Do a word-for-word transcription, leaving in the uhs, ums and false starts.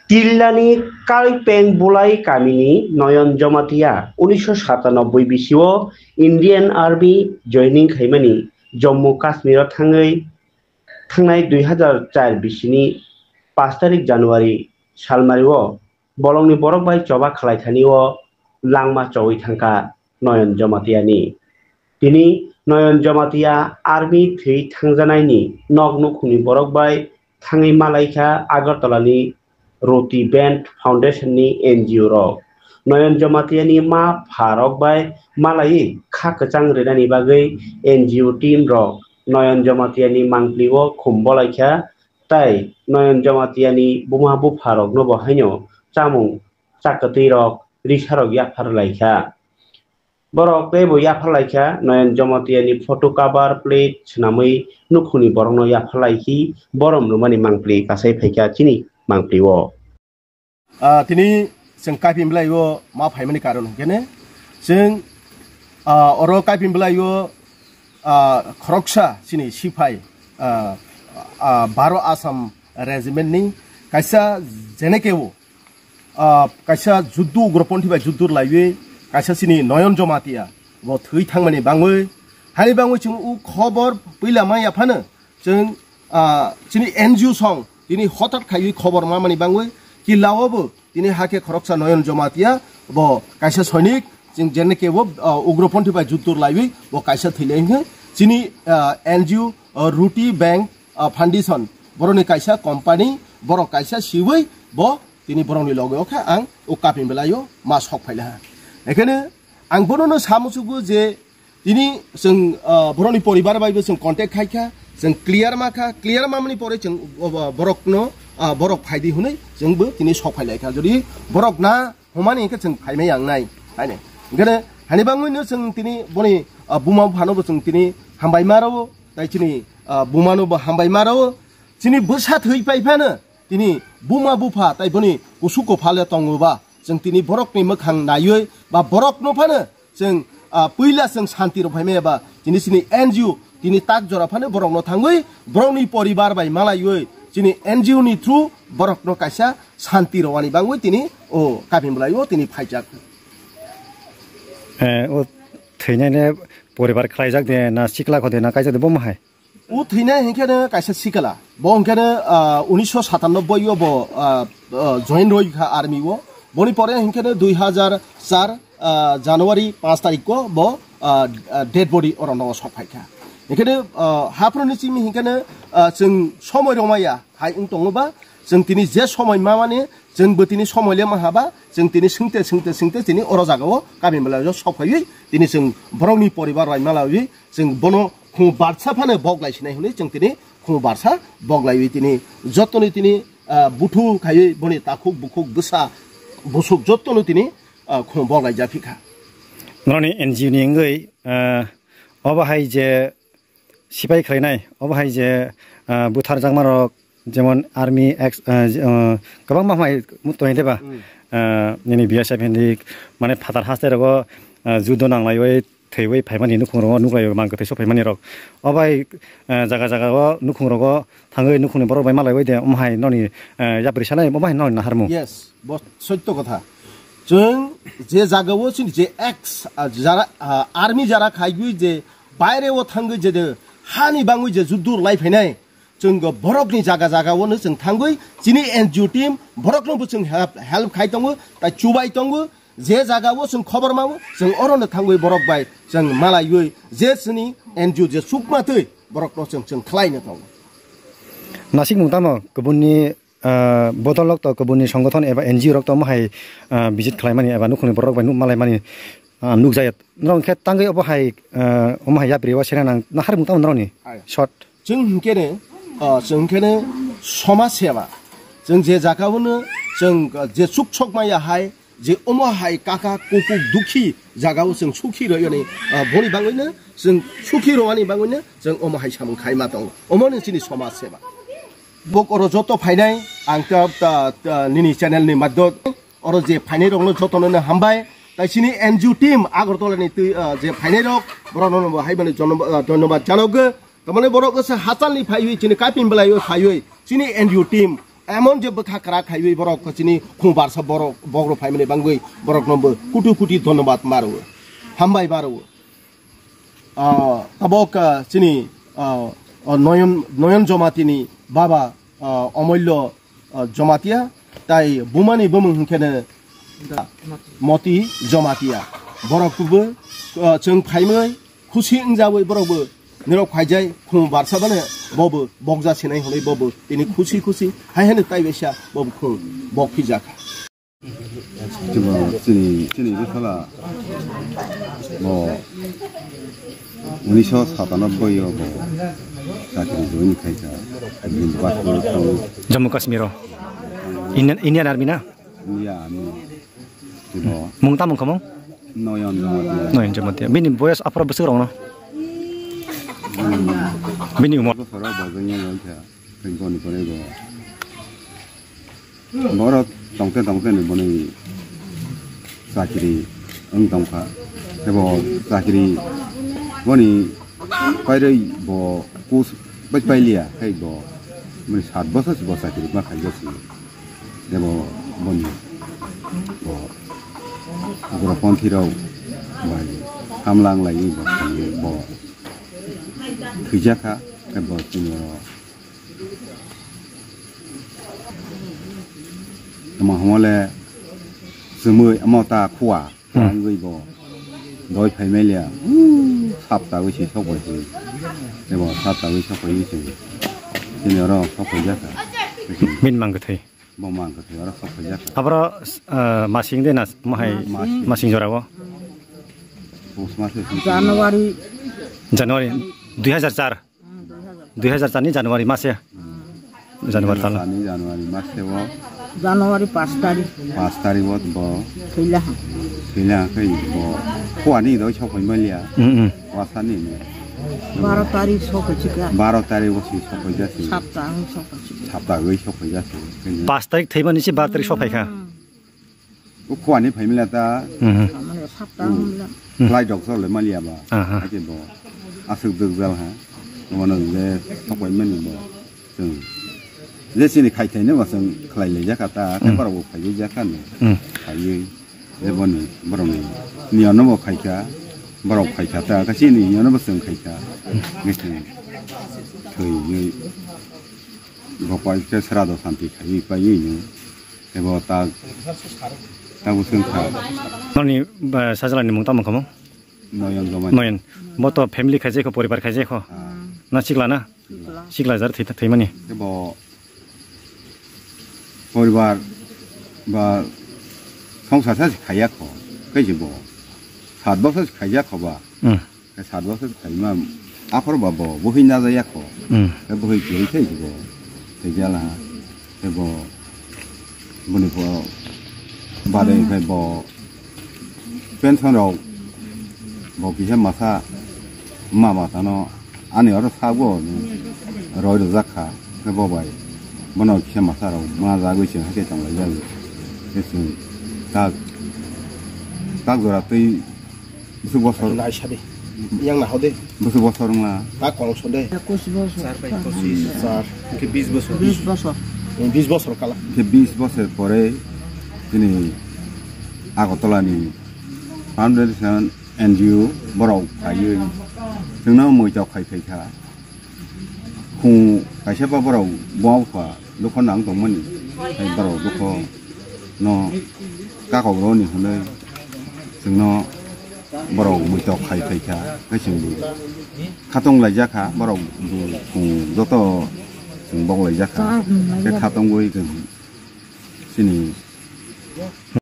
Tillani Kalpeng Bulai kamini Noyon Jamatia unisho satanoboi bisio Indian Army joining khaimani Jammu Kashmiro thangwi thangnai dui hazar char bisini pash tarik January salmario bolongni borok bai choba khlai thani o langma chowi thangkha Noyon Jamatiani. Tini Noyon Jamatia army thwi thangjanaini nok nukhungni borok bai thangwi malaikha Agartalani Roti Band Foundation ni N G O rok. Noyon Jamatiani ma pha rok bai malaiwi kha kwchang rinani bagwi N G O team rok Noyon Jamatiani mangpli o khum bolaikha, tai Noyon Jamatiani buma bupha rokno bo haino chamung chakwtwi rok, risa rok yaphar laikha. Borok teibo yaphar laikha, Noyon Jamatiani photo cover plate swnamwi nukhungni borokno yaphar laikhi, borom rwmani mangpli kasai phaikha chini mangpli o. Ah, tini chwng Kaipim Belai o ma phaimani karon hwnkhe ne, chwng, ah, oro Kaipim Belai o, ah, khoroksa chini siphai, ah, ah, baro Assam regiment ni kaisa J N K o, ah, kaisa juddu ugroponthi bai juddu laiwi kaisa chini Noyon Jamatia bo thwi thangmani bangwi, hani bangwi chwng u khobor puila maya phano chwng, ah, chini N G O song tini hotat khaiwi khobor mamani bangwi killa o bo tini hakhe khoroksa Noyon Jamatia bo kaisa soinik chwng J N K o, ah, ugroponthi bai juddu laiwi bo kaisa thwilai hwnkhe chini, ah, N G O, ah, Roti Bank, ah, Foundation, borokni kaisa company, borok kaisa siwi bo tini borokni loge o khe ang o Kaipim Belai o ma sok phailaha. Ekhene ang bonono samuchugo je tini chwng, ah, borokni poribar bai bo chwng contact khaikha, chwng clear makha, clear mamani pore chwng, ah, borokno, ah, borok phaidi hwnwi chwngbo tini sok phailaikha. Jodi borok na hwnmani hwnkhe chwng phaimai ang nai, haino. Hwnkhe hani bangwino chwng tini boni, ah, buma buphano bo chwng tini hambai maro, tai chini, ah, bumano bo hambai maro. Chini bwsa thwi pai phano tini buma bupha tai boni kusu kophale tongo ba, chwng tini borokni mwkhang naiwi ba borokno phano chwng, ah, puila chwng santi rw phaimaya ba tini chini N G O tini tak jora phano borokno thangwi borokni poribar bai malaiwi chini N G O ni through borokno kaisa santi rwani bangwi tini o Kaipim Belai o tini phaijak. Eh, o thwinaine poribar khlaijak de na sikla kho de na kaisa de bomo hai? O thwinai hinkhe no kaisa sikla. Bo hinkhe no, ah, unisho satannobboi o bo, ah, ah, join roi kha army o. Boni pore hinkhe no dui hazar char, ah, January panch tarik o bo, ah, ah, dead body oro no sok phai kha. Hinkhe no, ah, haphro ni simi hinkhe no, ah, chwng somoi rwmaya hai wng tongo ba, chwng tini je somoi mamani, chwng bo tini somoi le maha ba, chwng tini swngte, swngte, swngte tini oro jaga o Kaipim Belai o sok phaiwi tini chwng borokni poribar bai malaiwi chwng bono khung barsa phano bok lai sinai hwnwi chwng tini khung barsa bok laiwi tini jottoni tini, ah, buthu khaiwi boni takhuk bukhuk bwsa busuk jottoni tini, ah, khung bok lai japhi kha. Norokni N G O ni wngwi, ah, obo hai je sipai khlainai, obo hai je, ah, butharjakma rok, jemon army, ex, ah, je, ah, kwbangma hamai tongwi de ba? Hmm. Ah, nini B S F hindi, mane phatar haste rogo, ah, judo nanglaiwi thwiwi phaimani nukhung rogo nuklai mang kwthwi sok phaimani rok. Obo hai, ah, jaga jaga o nukhung rogo thangwi nukhungni borok bai malaiwi de, omo hai noni, ah, yapri sanai, omo hai noni naharmung. Yes, bo sotto kotha. Chwng je jaga o chini je ex, ah, jara, ah, army jara khaigwi je baire o thangwi je de hani bangwi je juddur lai phainai, chwng borokni jaga jaga o no chwng thangwi chini N G O team borokno bo chwng help, help khai tongo, tai chubai tongo. Je jaga o chwng khobor mao, chwng oro no thangwi borok bai chwng malaiwi je chini N G O je chukma twi borokno chwng, chwng khlai no tongo. Nasikmung tamo kubunni, ah, bodol rok to kubunni songothon eba N G O rok to omo hai, ah, visit khlaimani eba nukhungni borok bai nuk malaimani, ah, nukjaya. Norok khe tangwi obo hai, ah, omo hai yapri o sena nang naharmung tamo norokni? Ayo. Short. Chwng hinkhe ne, ah, chwng hinkhe ne somaj seba. Chwng je jaga o no chwng, ah, je chuk sok maya hai, je omo hai kaka kukuk dukhi jaga o chwng sukhi rwyo ni, ah, boni bangwi no chwng sukhi rwani bangwi no chwng omo hai samung khai ma tongo. Omo no chini somaj seba. Bok oro joto phainai ang ta, ta, ta, nini channel ni maddo oro je phainai rok no joto no hambai. Tai chini N G O team Agartala ni twi, ah, je phainai rok borok no bo hai mani jonom-, ah, dhonnobad janogo. Tamani borok wngkha hachal ni phaiwi chini Kaipim Belai o phaiwi chini N G O team Emon je bwkha kwrak khaiwi borok chini khung barsa borok, bokrok phaimani bangwi borokno bo kutu kutu dhonnobad maro. Hambai maro. Ah, tabok, ah, chini, ah, ah, Noyon, Noyon Jomatini baba, ah, Omollo, ah, Jomatia, tai bumani bumung hwnkhe no Moti Jomatia. Borok kubui, ah, chwng phaimwi khusi wngjawi borok bo nirok phaijai khum barsa bane bobo bokja sinai hwnwi bobo tini khusi khusi hai hwnwi tai baisa bobo khum bok phijakha. Chini, chini, chini bwsala bo unisho satanoboi o bo chakri join khaikha. Ekdin bak Jammu Kashmir o. Indian, Indian Army na? Iya, ami. Tibo. Mung tamo wngkha mung? Noyon Jamatia. Noyon Jamatia. Bini boyas aphra bwswk rok no? Hmm. Bini umor. Bosoro bojongya wngkha. Tengkoni kore bo. Boro tongte tongte ni boni chakri wng tongkha. Tebo chakri boni pairwi bo kus bai pailiya khai bo. Boni sat bosor si bo chakri ma khai jasi. Tebo boni bo ugroponthi rok bai hamlang lai bo bo thwijakha. Tebo chini Tamo hamole chumui amo ta khua. Hmm. Wngwi bo doi phai mailia. Sapta wi si sok bai si. Tebo sapta wi sok bai si. Chini oro sok bai jaka. Min mang kwthwi. Bo mang kwthwi oro sok bai jaka. Abro, eh, masing de na mahai masing. Masing jora bo. Pus mas. January. January dui hajar char. Dui hajar char ni January mase. January tal. Sani January mase o. January pas tarik. Pas tarik o bo. Thwila. Thwila khai bo. Khua ni doi sok phai maliya. Hmm, hmm. Wasa ni ne. Baro tarik sok phai chika. Baro tarik o si sok phai jasi. Sapta ang sok phai chika. Sapta goi sok phai jasi. Pas tarik thwimani si baro tarik sok phai kha. Hmm. O khwani phaimila ta. Mhm. Mane sapta wngla. Hmm. Khlai dok chole maliya ba. Aha. Ake bo aswk dwk jal ha. Mano je sapai mani bo. Chwng je chini khai thai ne bo chwng khlai le jaka ta. Hmm. Borok bo khai jaka no. Hmm. Khai je boni borok ni niyono bo khai kha. Borok khai kha ta ka chini niyono bo chwng khai kha. Nge chwng thwi nge bo pai khe srado santi khai pai ni. Ebo tak, tak bwswng kha. Noni, ba, sajla ni mung tamo kamo? Noyon Jomani. Noyon. Bo to family khaijai kho, poribar khaijai kho. Ah. Na sikla na? Sikla. Sikla jar thwi, thwimani. Ebo poribar ba songsar sa khaiya kho. Khe je bo. Sat bosor khaiya kho ba. Hmm. Khe sat bosor khaima aphor ba bo buhi na jaya kho. Hmm. Khe buhi khe khe bo. Khe jala ha. Khe bo boni bo bade khe bo pension rok bo kisa masa mama tano ani oro sago roi rojak kha. Khe bo bai bono kisa masa rok ma jagoi se hake tong lai jagoi. Khe se tak tak jora twi Bwswk bosor? Nai sadi. Yang na hode. Bwswk bosor wngla? Ta kong sode. Ekus bosor. Char bai pochis. Char. Ke bis bosor. Bis bosor. Bis bosor kala. Ke bis bosor pore chini Agartala ni foundation N G O borok phaiwi chwngno muitok khai khai kha. Khung kaisa ba borok buma bupha dukho nang tongmani, hai borok dukho no kakokrok ni hwnwi chwngno borok muitok khai phaikha, hai chwng bo khatong laijakha, borok bo khung joto chwng bok laijakha, khe khatongwi chwng chini